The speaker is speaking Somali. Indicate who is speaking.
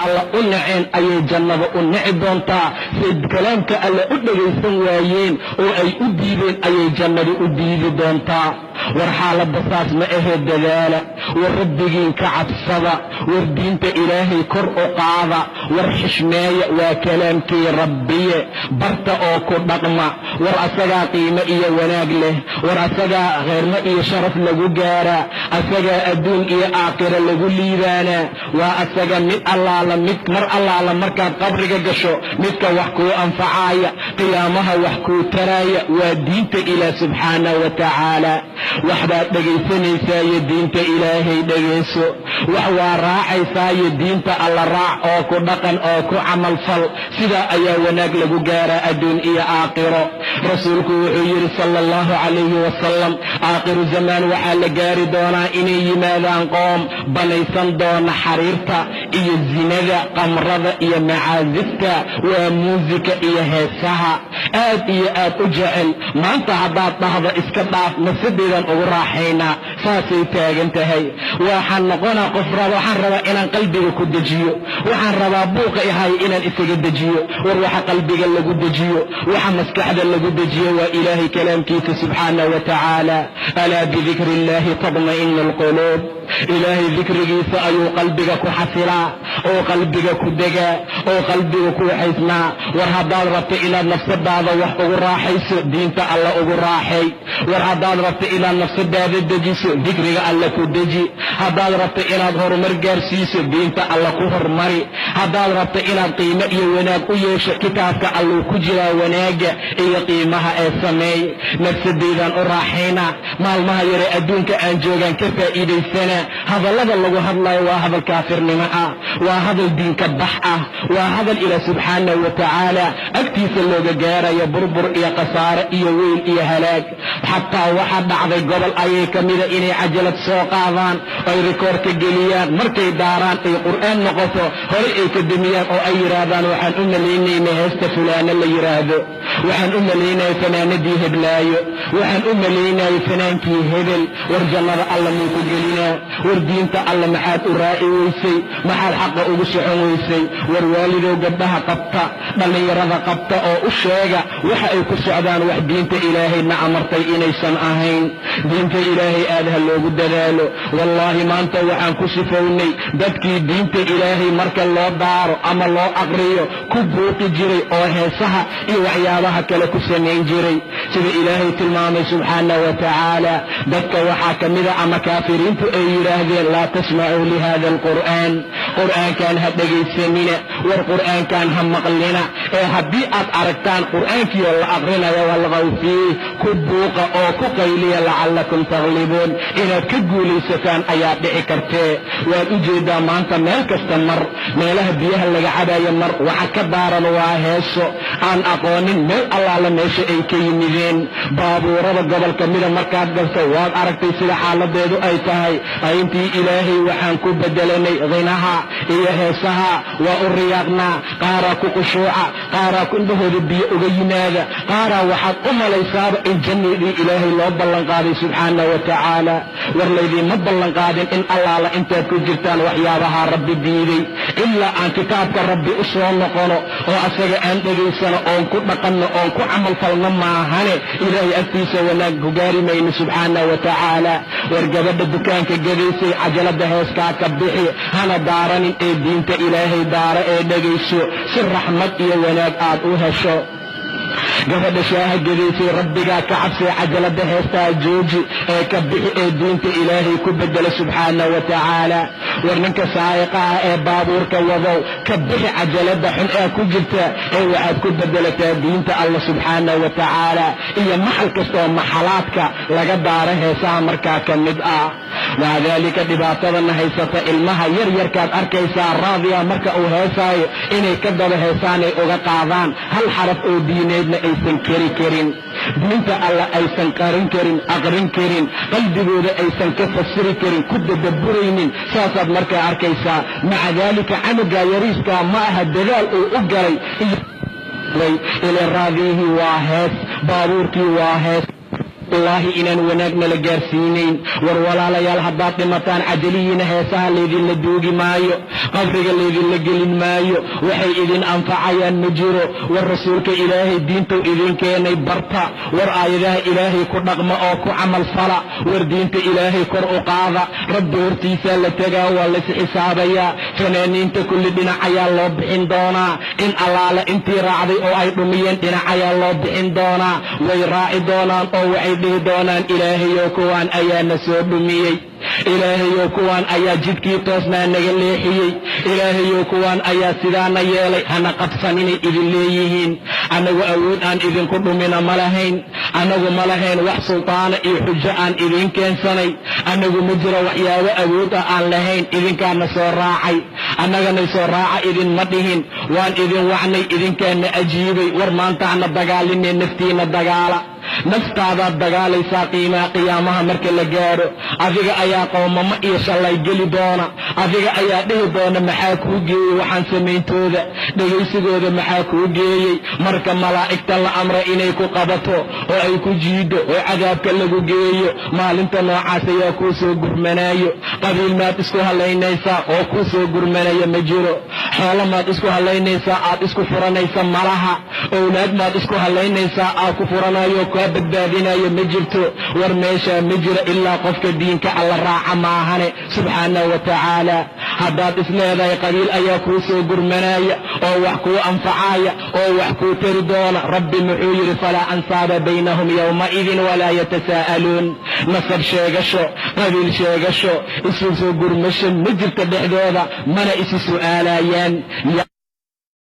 Speaker 1: Alla u naceen ayay jannada u nici doontaa. Say kalaamka alle u dhagaysan waayeen oo ay u diideen ayay jannada u diidi doontaa. War xaaladda saas ma ahee, dadaala. War rabbigiin ka cabsada. War diinta Ilaahay kor u qaada. War xishmeeya, waa kalaamkii Rabbiye, barta oo ku dhaqma. War asagaa qiimo iyo wanaag leh. War asagaa kheyrmo iyo sharaf lagu gaaraa. Asagaa adduun iyo aakhiro lagu liibaanaa. Waa asaga mid allaala mid mar allaala markaad qabriga gasho midka wax kuu anfacaaya, qiyaamaha wax kuu taraaya, waa diinta Ilaah subxaana wa tacaala. Waxbaad dhegaysanaysaaiyo diinta Ilaahay dhegayso, wax waa raacaysaayo diinta Alla raac oo ku dhaqan oo ku camalfal. Sidaa ayaa wanaag lagu gaaraa adduun iyo aakhiro. Rasuulku wuxuu yidhi sala allahu calayhi wasalam, aakhiru zamaan waxaa la gaari doonaa inay yimaadaan qoom banaysan doona xariirta iyo zinada, qamrada iyo macaasifta, waa muusika iyo heesaha, aad iyo aad u jecel. Maanta haddaad dhahdo iska dhaaf, nafsadeedaan ugu raaxaynaa, saasay taagan tahay. Waxaan noqonaa qof raba, waxaan rabaa inaan qalbiga ku dejiyo, waxaan rabaa buuqa ihay inaan isaga dejiyo. War waxa qalbiga lagu dejiyo, waxa maskaxda lagu dejiyo waa Ilaahay kalaamkiisa subxaana wa tacaala. Alaa bidikri illahi tadma'inu alquluub. Ilaahay dikrigiisa ayuu qalbiga ku xasilaa oo qalbiga ku degaa oo qalbiga ku waxaysnaa. War haddaad rabto inaad nafsadaada wax ugu raaxayso, diinta Alla ugu raaxay. War haddaad rabto inaad nafsadaada dejiso, dikriga Alla ku deji. Haddaad rabto inaad horumar gaarsiiso, diinta Alla ku hormari. Haddaad rabto inaad qiimo iyo wanaag u yeesho, kitaabka Alluu ku jiraa wanaagga iyo qiimaha ee sameey. Nafsadeydaan u raaxaynaa, maalmaha yare adduunka aan joogaan ka faa'iidaysana. Hadallada lagu hadlayo waa hadal kaafirnimo ah, waa hadal diinka bax ah, waa hadal Ilaah subxaanahu wa tacaala agtiisa looga gaarayo burbur iyo khasaare iyo weyl iyo halaag. Xataa waxaa dhacday gobol ayay ka mida inay cajalad soo qaadaan, ay rikoorka geliyaan, markay daaraan ay Qur'aan noqoto horay ay ka demiyaan oo ay yidhaahdaan, waxaan u malaynayna heesta fulaano la yidhaahdo, waxaan u malaynaya fanaanadii heblaayo, waxaan u malaynaya fanaankii hebel. War jannada Alla muu ku gelinaa? War diinta Alla maxaad u raaci weysay? Maxaad xaqa ugu socon weysay? War waalidow, gabdhaha qabta, dhallinyarada qabta oo u sheega waxa ay ku socdaan wax diinta Ilaahayna amartay inaysan ahayn. Diinta Ilaahay aad ha loogu dadaalo. Wallaahi maanta waxaan ku sifownay dadkii diinta Ilaahay marka loo daaro ama loo aqriyo ku buuqi jiray oo heesaha iyo waxyaabaha kale ku samayn jiray. Sida Ilaahay tilmaamay subxaana wa tacaala, dadka waxaa ka mida ama kaafiriintu ay yidhaahdeen, laa tasmacuu lihada alqur'aan, qur'aankan ha dhegaysanina, war qur'aankan ha maqlina, ee haddii aad aragtaan qur'aankiioo la aqrinayo, walqaw fiih, ku buuqa oo ku qayliya, lacallakum taglibuun, inaad ka guulaysataan ayaa dhici kartee. Waad u jeedaa maanta meel kasta mar, meelaha biyaha laga cabayo mar, waxa ka daaran waa heeso aan aqoonin meel allaala meesha ay ka yimideen. Baabuurada gobolka mida markaad gasto waad aragtay sida xaaladeedu ay tahay. Intii Ilaahay waxaan ku bedelanay khinaha iyo heesaha. Waa u riyaaqnaa, qaaraa ku qushuuca, qaaraa indhahooda biyo uga yimaada, qaaraa waxaad u malaysaaba in jannadii Ilaahay loo ballanqaaday subxaana wa tacaala. War laydiinma ballanqaadin in allaala intaad ku jirtaan waxyaabahaa Rabbi diiday, ilaa aan kitaabka Rabbi u soo noqono oo asaga aan dhegaysano oon ku dhaqanno oon ku camalfalno maahane, Ilaahay agtiisa wanaag ku gaari mayno subxaana wa tacaala. War gabadha dukaanka gadaysay, cajalada heeskaa ka bixi, hana daaranin ee diinta Ilaahay daara ee dhegayso si raxmad iyo wanaag aad u hesho. Gabadha shaaha gadaysay, Rabbigaa ka cabsay, cajalada heestaa jooji ee ka bixi ee diinta Ilaahay ku bedela subxaana wa tacaala. War ninka saa'iqaha ee baabuurka wadow, ka bixi cajalada xun ee ku jirta ee waxaad ku bedelataa diinta Alla subxaana wa tacaala iyo maxal kastaoo maxalaadka laga daaro heesaha markaa ka mid ah. Maca daalika dhibaatadana haysata, ilmaha yar yarkaad arkaysaa raadiya marka uu heesaayo inay ka daba heesaanay uga qaadaan, hal xaraf oo diineedna aysan keri karin, diinta Alla aysan qarin karin, aqrin karin, qalbigooda aysan ka fasiri karin, ku dadaburaynin. Saasaad markaa arkaysaa. Maca daalika canugaa yariiskaa ma aha dadaal uu u galay ila raadiyihii waa hees, baabuurkii waa hees. Wallaahi inaan wanaag nala gaarsiinayn. War walaalayaal, haddaad dhimataan cajalihiina heesaha laydinla duugi maayo, qabriga laydinla gelin maayo, waxay idin anfacayaan ma jiro. War rasuulka Ilaahay diintuu idin keenay barta. War aayadaha Ilaahay ku dhaqma oo ku camal fala. War diinta Ilaahay kor u qaada. Rabbi hortiisaa la tegaa, waa lays xisaabayaa. Fanaaniinta kulli dhinac ayaa loo bixin doonaa. In allaale intii raacday oo ay dhumiyeen dhinac ayaa loo bixin doonaa. Way raaci doonaan oo waxay dhihi doonaan, "Ilaahayow, kuwaan ayaana soo dhumiyey. Ilaahayow, kuwaan ayaa jidkii toosnaa naga leexiyey. Ilaahayow, kuwaan ayaa sidaana yeelay. Hana qabsaninay idin leeyihiin. Annagu awood aan idinku dhumina ma lahayn. Annagu ma lahayn wax sultaana iyo xujo aan idiin keensanay. Annagu ma jiro waxyaabo awood ah aan lahayn. Idinkaana soo raacay, annaganay soo raaca idinma dhihin. Waan idin wacnay, idinkaana ajiibay. War maanta hana dagaalinee, naftiina dagaala. Naftaadaad dagaalaysaa. Qiimaha qiyaamaha marka la gaadho, adiga ayaa qoomamo iyo shallay geli doona. Adiga ayaa dhihi doona, 'Maxaa kuu geeyey waxaan samayntooda, dhegaysigooda? Maxaa kuu geeyey?' Marka malaa'igta la amra inay ku qabato oo ay ku jiido oo cadaabka lagu geeyo, maalinta noocaas ayaa kuu soo gurmanaayo? Qabiil maad isku halaynaysaa oo kuu soo gurmanaya? Ma jiro. Xoolo maad isku halaynaysaa aad isku furanaysa? Malaha. Owlaad maad isku halaynaysaa aad ku furanayo, kaa badbaadinayo? Ma jirto. War meeshaa ma jiro ilaa qofka diinka Alla raaca maahane, subxaanahu wa tacaala. Haddaad isleedahay qabiil ayaa kuu soo gurmanaya oo wax kuu anfacaya oo wax kuu tari doona, Rabbi muxuu yidhi? "Falaa ansaaba baynahum yowmaidin walaa yatasaa'aluun." Nasab sheegasho, qabiil sheegasho, isu soo gurmasho ma jirta dhexdooda, mana isu su'aalayaan.